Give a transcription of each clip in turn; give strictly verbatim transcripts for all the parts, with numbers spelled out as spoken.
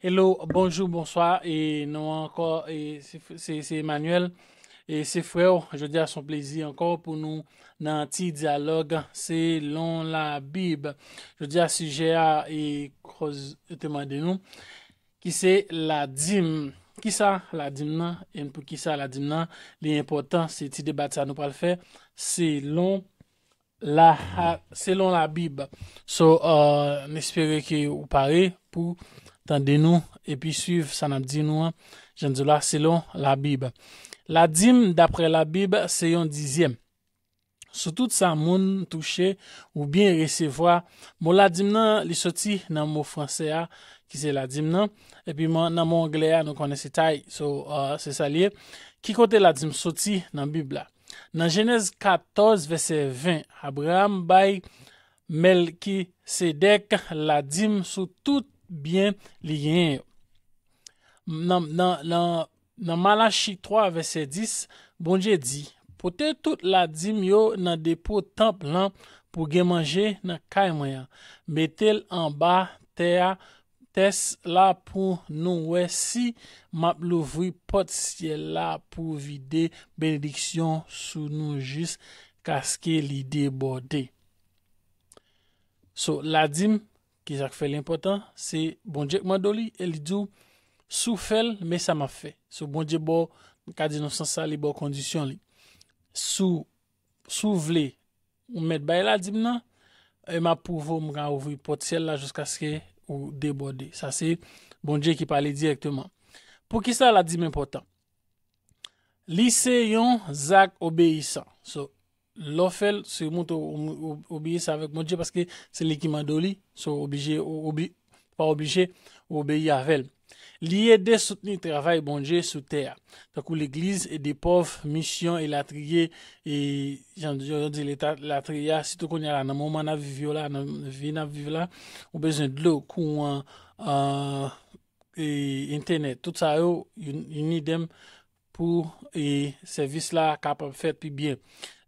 Hello, bonjou, bonswa, e nou ankò, e se, se, se Emmanuel, e se frè w. Jodi a se yon plezi ankò pou nou nan ti dyalòg selon Labib. Jodi a sijè a, e kòz yo te mande nou, ki se ladim. Kisa ladim nan, e poukisa ladim nan li enpòtan? Se ti deba sa nou pral fè selon la, selon Labib. So, uh, n espere ke ou pare pou tande nou epi swiv sa n ap di nou an, jan di la, selon Labib. Ladim, daprè Labib, se yon dizyèm sou tout sa moun touche oubyen resevwa. Mo ladim nan, li soti nan mo franse a, ki se ladim nan. Epi mo, nan mo anglè a, nou konnen se tithe. So, uh, se sa li ye. Ki kote ladim soti nan Bib la? Nan Jenèz katòz, vèsè ven, Abraram bay Mèlkisedèk ladim sou tout byen li genyen yo. Nan, nan, nan, nan Malachi twa, vèsè dis, Bondye di, pote tout ladim yo nan depo tanp lan pou gen manje nan kay mwen an. Mete l anba tè a, tès la pou nou wè si m ap louvri pòt syèl la pou vide benediksyon sou nou jiskaske li debòde. So, ladim, ki sa k fè l enpòtan, se Bondye k mande w li, e li di w, si w fè l, men sa m ap fè. So, Bondye ba w, m ka di nan sans sa, li ba w kondisyon li. Si w, si w vle, ou mèt bay ladim nan, e m ap pwouve w, m ka ouvri pòt syèl la jiskaske ou debòde. Sa se Bondye ki pale dirèkteman. Poukisa ladim enpòtan? Li se yon zak obeyisan. So, lè w fè l, se montre w, w, w obeyisan avèk Bondye, paske se li ki mande w li. So, oblije, ou obi-, pa oblije, ou obeyi avè l. Li ede soutni travay Bondye sou tè a, tankou legliz, ede pòv, misyon, elatriye, e jan, jan di leta, latriye a, sitou kounye a la, nan moman n ap viv yo la, nan vi n ap viv la, ou bezwen dlo, kouran, ah, e entènèt, tout sa yo, you, you need them pou, e sèvis la kapab fèt pi byen.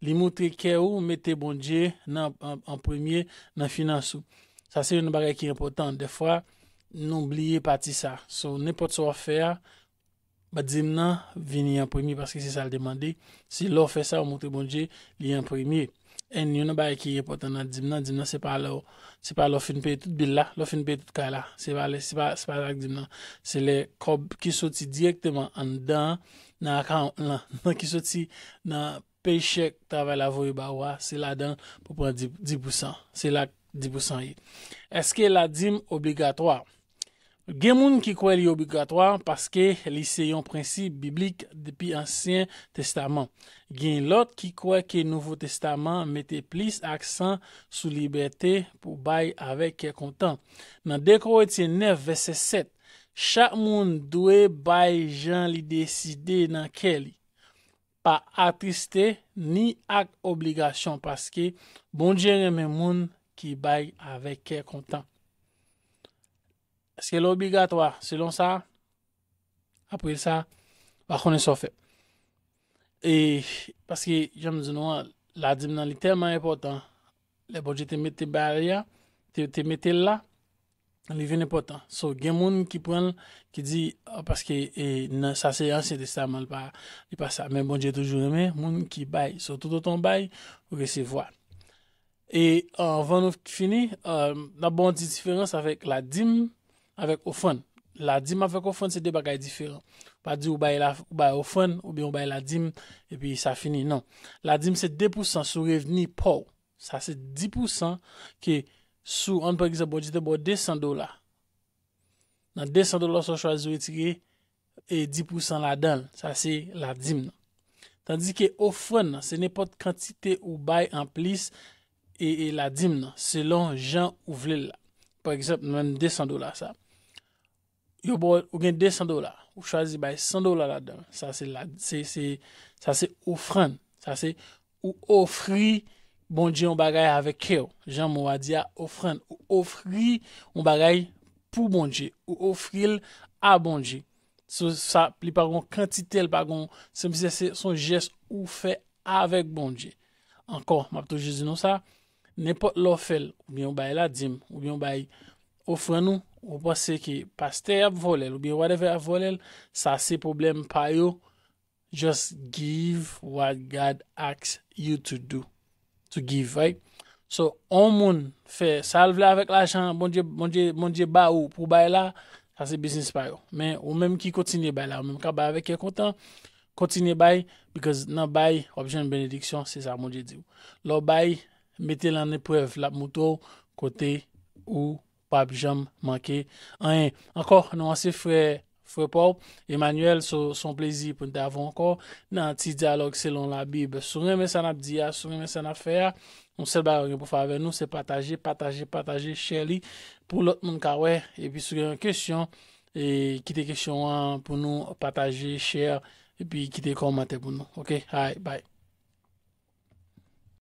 Li montre kè ou mete Bondye nan, an, an premye nan finans ou. Sa se youn nan bagay ki enpòtan. Dèfwa, nou bliye pati sa. So, nenpòt sa w ap fè a, ba dim nan vini an premye paske se sa l te mande. Se lè w fè sa, ou montre Bondye li an premye. And youn nan bagay ki enpòtan nan dim nan, dim nan se pa lè w, se pa lè w fin peye tout bil la, lè w fin peye tout kay la. Se pa lè, se pa, se pa sa k dim nan. Se lè kòb ki soti dirèkteman anndan an, nan akawont lan, nan ki soti nan paycheck travay la voye ba ou a, se ladan l pou pran dis, dis pousan. Se la dis pousan ye. Èske ladim obligatwa? Gen moun ki kwè li obligatwa paske li se yon prensip biblik depi Ansyen Testaman. Gen lòt ki kwè ke Nouvo Testaman mete plis aksan sou libète pou bay avèk kè kontan. Nan de Korentyen nèf, vèsè sèt, chak moun dwe bay jan li deside nan kè li, pa atriste ni ak obligasyon, paske Bondye renmen moun ki bay avèk kè kontan. Èske l obligatwa selon sa? Apre sa, pa konnen sa w fè. E, paske, jan m di nou an, ladim nan li tèlman enpòtan, lè Bondye te mete bagay la, te, te mete l la, li vin enpòtan. So, gen moun ki pran l, ki di, ah, paske, e, nan, sa se Ansyen Testaman, li pa, li pa sa. Men Bondye toujou renmen moun ki bay. So, toutotan w bay, ou resevwa. E, anvan nou fini, ah, n ap ba w yon ti diferans avèk ladim, avèk ofrann. Ladim avèk ofrann se de bagay diferan. Pa di ou bay la, ou bay ofrann, oubyen ou bay ladim, epi sa fini. Non. Ladim se de pousan sou revni pa w. Sa se dis pousan ke sou, ann pran egzanp, Bondye te ba w de san dola. Nan de san dola sa w chwazi retire, e dis pousan ladan l. Sa se ladim nan. Tandike ofrann nan, se nenpòt kantite ou bay anplis e, e ladim nan, selon jan ou vle l la. Pa egzanp, menm de san dola sa. Yo ba w, ou gen de san dola. Ou chwazi bay san dola ladan l. Sa se la, se, se, sa se ofrann. Sa se ou ofri Bondye yon bagay avèk kè w. Jan mo a di a, ofrann. Ou ofri yon bagay pou Bondye. Ou ofri l a Bondye. So, sa, li pa gon kantite, li pa gon, se, se, se, se yon jès ou fè avèk Bondye. Ankò, m ap toujou di nou sa, nenpòt lè w fè l, oubyen w bay ladim, oubyen w bay ofrann ou, ou panse ke pastè ap vòlè l oubyen whatever ap vòlè l, sa se pwoblèm pa yo. Just give what God asks you to do, to give, right? So, on moun fè sa l vle avèk lajan Bondye, Bondye, Bondye ba ou pou bay la, sa se biznis pa yo. Men ou menm ki kontinye bay la, ou menm k ap bay avèk kè kontan, kontinye bay, because nan bay, w ap jwenn benediksyon, se sa Bondye di w. Lè w bay, mete l an eprèv, l ap moutre w kote ou p ap janm manke anyen. Ankò, nou an se frè, frè pa w, Emmanuel, so, se yon plezi pou n te avè w ankò nan ti dyalòg selon Labib. Si w renmen sa n ap di a, si w renmen sa n ap fè a, yon sèl bagay w gen pou fè avè nou, se pataje, pataje, pataje, share li pou lòt moun ka wè. Epi si w gen yon kesyon, e kite kesyon an pou nou pataje, share, epi kite kòmantè pou nou. Ok, alright, bye.